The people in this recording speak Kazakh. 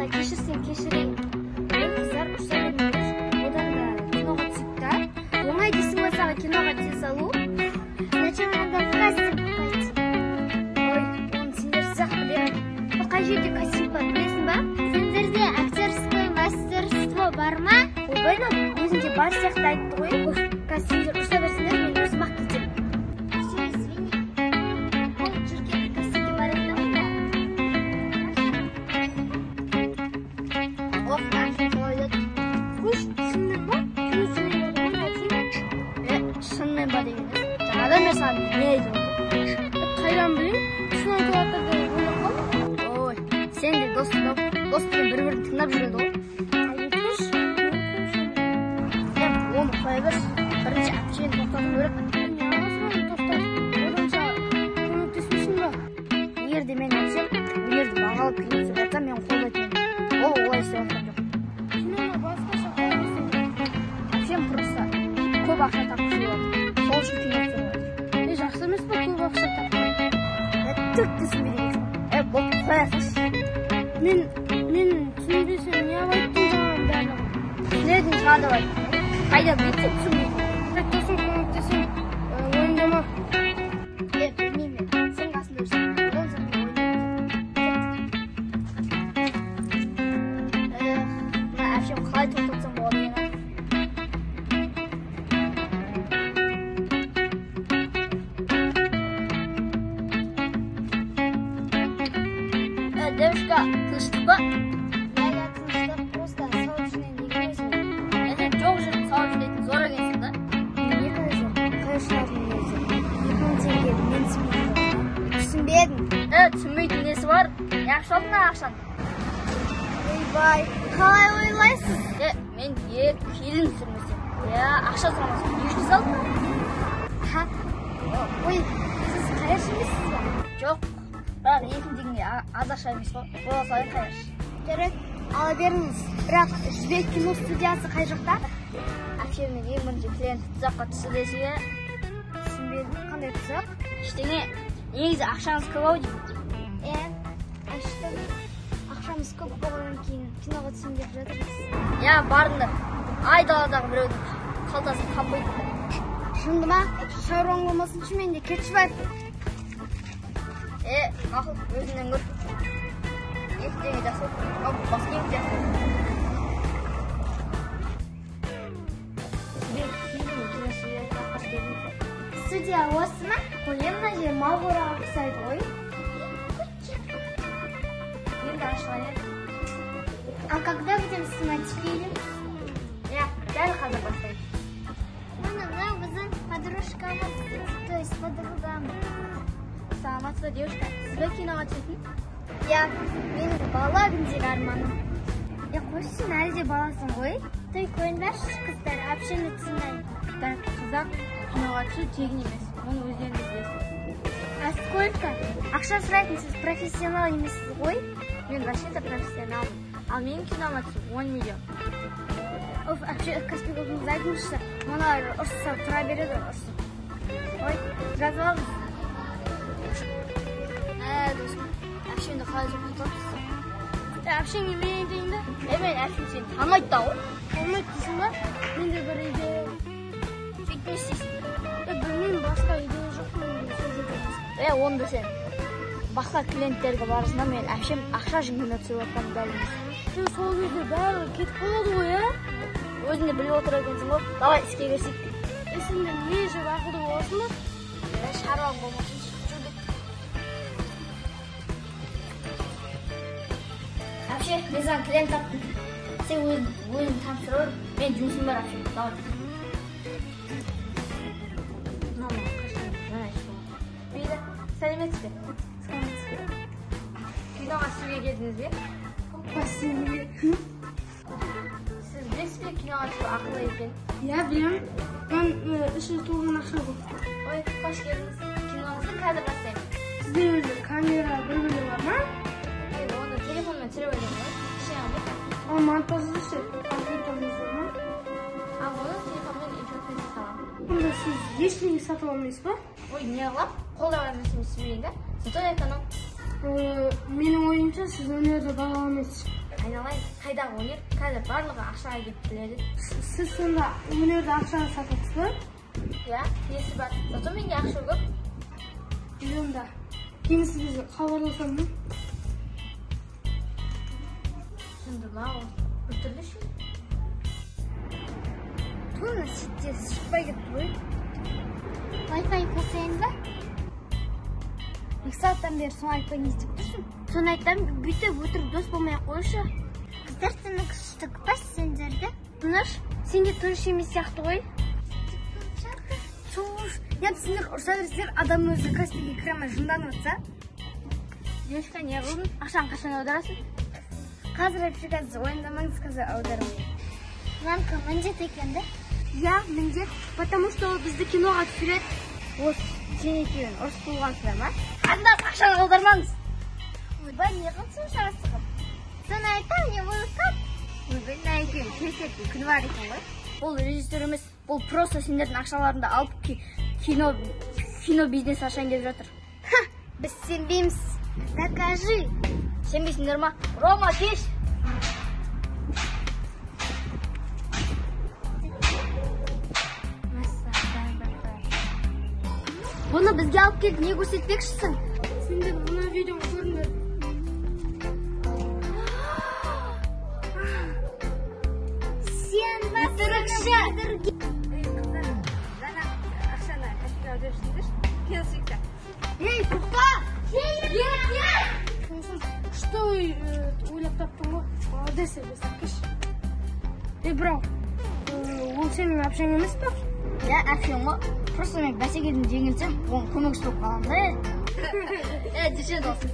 Ладно, кешірсең кешірейін. Ой, қыздар, ұрса бермеңдерші. Одан да киноға түсейік та. Оңай дейсің ба саған киноға түсе салу? Сначала надо в кастинг пойти. Ой, оны сендер ақ білемін. Ол қай жерде кастинг бар, білесің ба? Сендерде актерское мастерство бар ма? Ойбай, өзінде бар сияқты айтты ғой. Уф, қазір сендер ұрса берсеңдер, мен өзім ақ кетемін. Все, извини. Ол жүр, кеттік, кастингке барайық та онда. Ох, әпшем солай ойлады. Қойшы, шынымен ба? Кино түсірейін деп отыр ма, әпшем? Шынымен ба деген жаңадан бері саған не айтып отыр? Қайдан білейін? Шын айтып жатыр деп ойлап қалдым. Ой, сен де дос тыңдап, дос деген бір-бірін тыңдап жүреді ғой. Айтшы. Оны қоя берші. Бірінші әпшені тоқтату керек. Не аласың оны тоқтатып? Оданша көмектеспейсің ба? Егер де мен әпшем өнерді бағалап кино түсіріп жатса, мен қолдайтын едім. Ол олай істеп жатқан жоқ. Киноны басқаша қалай істеу? Әпшем просто көп ақша тапқысы келіп жатыр. Сол үшін кино түсіріп жатыр. Жақсы емес пе көп ақша тапқан? Түк түсінбейді екенсің. Болды, қоя салшы. Мен түсінбесем не айттың жаңағының барлығын? Түсінетін шығар деп айттым. Қайда білейін сен түсінбейтін? Досым көмектесем, уайымдама. Білмеймін мен. Сен қасында жүрсің. Одан соң мен уайымдамаймын. Мына әпшем қалай тоқтатсам болады екен? Девушка, тыныштық па? Я тыныштық, просто салып жинайын деген өзім. Сен жоқ жерден салып жинайтын зор екенсің да? Не қазір? Қайшылардың өзі. 2000 теңге мен түсінбейтін. Түсінбедім. Түсінбейтін несі бар? Не ақша алдың ана ақшаны? Ойбай, қалай ойлайсыз? Мен фильм түсірмесем, ақша сұрамасам, не үшін салдың? Ха, ой, сіз қайыршы емессіз ба? Жоқ, бірақ 2000 теңге аз ақша емес қой. Бола салайын қайыршы. Жарайды, ала беріңіз. Бірақ Жібек кино студиясы қай жақта? Әпшемнің ең бірінші клиенті тұзаққа түсті десе, Түсінбедім, қандай тұзақ? Ештеңе, негізі ақшаңыз көп ау деймін. Аштым. Ақшамыз көп болғаннан кейін киноға түсейін деп жатырмыз. Иә, барыңдар. Айдаладағы біреудің қалтасын қампайтындар. Шынды ма? Шаруаң болмасыншы, мен де кетші бар. Мақұл, өзіңнен көр. 2 теңге жақсы, ал басқа екі жақсы. Жібек фильм киностудиясына қош келдіңіз. Студия осы ма? Қоя, мына жер мал қораға ұқсайды ғой. Енді ашылайық. А когда будем снимать фильм? Иә, дәл қазір бастаймыз. Міне, мынау біздің подружкамыз, то есть подругам. Саламатсыз ба, девушка? Сіз бе киноға түсетін? Иә, менің бала күндегі арманым. Қойшы, сен әлі де баласың ғой. Той қойыңдаршы, қыздар, әпшені тыңдайын. Так, қыздар, киноға түсу тегін емес, оны өздеріңіз білесіз. А сколько? Ақша сұрайтын сіз профессионал емессіз ғой? Мен вообще-то профессионалмын. Ал менің кинома түсу 10 миллион. Оф, әпше, Каспий голдыңызды айтыңызшы. Мыналар ұрысса тұра береді, ұрысып. Ой, жазып алыңыз. Досым, әпшемді қалай тоқтатамыз? Әпшеңе мен айтайын да? Мен әпшем сені танымайды да ғой. Танымайды дейсің ба? Менде бір идея. Сөйтіп не істейсің? Білмеймін, басқа идея жоқ менде, сол жерде. Оны да сен басқа клиенттерге барасың да, мен әпшем ақша үшін кино түсіріп жатқанын дәлелдейсің. Сен сол кезде бәрі кетіп қалады ғой, ә? Өзің де біліп отыр екенсің ғой. Давай іске кірісейік. Сен де не жеп ақылды боласың ба? Шаруаң болмасыншы. Жүр кеттік. Әпше, мен саған клиент таптым. Сен өзің таныстыра бер. Мен жұмысым бар, әпше. Давай. Мынау маған қашан жаңа айтып болған. Мейлі, сәлеметсіз бе? Сәлеметсіз бе? Киноға түсуге келдіңіз бе? Спасибо. Сіз білесіз бе киноға түсу ақылы екен? Иә, білемін. Мен 300 толған ақша бұл. Ой, қош келдіңіз. Киноңызды қазір бастаймыз. Сізде өзі камера бір-бірі бар ма? Мен оны телефонмен түсіріп аламын ғой. Ештеңе қылмайды. Ал монтажды ше, компьютеріңіз бар ма? Ал оны телефонмен эффектпен саламын. Онда сіз ештеңе сатып алмайсыз ба? Ой, не қылам? Қолда бар нәрсені түсірмейін да. Зато эконом. Менің ойымша, сіз өнерді бағаламайсыз. Айналайын, қайдағы өнер, қазір барлығы ақшаға келіп тіреледі. Сіз сонда өнерді ақшаға сатасыз ба? Иә, несі бар? Зато менде ақша көп. Миллионда. Кейін сізге хабарласамын ба? Жынды ма ол? Біртүрлі ше? Туна сетте шықпай кетті ғой. Wi-Fi қосайын ба? 2 сағаттан бері соны айтпай не істеп тұрсың? Соны айтам, бүйтіп өтірік дос болмай ақ қойшы. Қыздар сені күшті күпәс сендерді. Тыныш, сен де тыныш емес сияқты ғой. Чуш, енді сендер ұрса берсеңдер, адам өзі каспийге кіре алмай жынданып жатса. Девушка, не қылдың? Ақшаны қашан аударасың? Қазір әпше, қазір уайымдамаңыз, қазір аударамын. Мамка міндет екен да? Иә, міндет, потому что ол бізді киноға түсіреді. Осы сен екеуің ұрыс болғансыңдар ма? Қарындас, ақшаны аудармаңыз. Ойбай, не қылсың асығып? Соны айтам, не болып қалды? Ойбай, мына екеуің келісетін күні бар екен ғой. Ол режиссер емес, ол просто сендердің ақшаларыңды алып кино бизнес ашайын деп жатыр. Ха, біз сенбейміз. Докажи. Сенбейсіңдер ма? Рома, кеш. Бұны бізге алып келіп не көрсетпекшісің? Сендер мына видеоны көріңдер. Сен өтірікші! Ей, қыздар, жаңа ақшаны каспийге аударып жіберсеңдерші. Келісейік та. Ей, тоқта! Сосын күшті ойлап таптың ғой. Молодец, бесакыш. Ей, бро, ол сенің әпшең емес пе? Иә, әпшең ғой. Просто мен бәсекеден жеңілсем, оның көмекшісі болып қаламын да. Е, десе досым.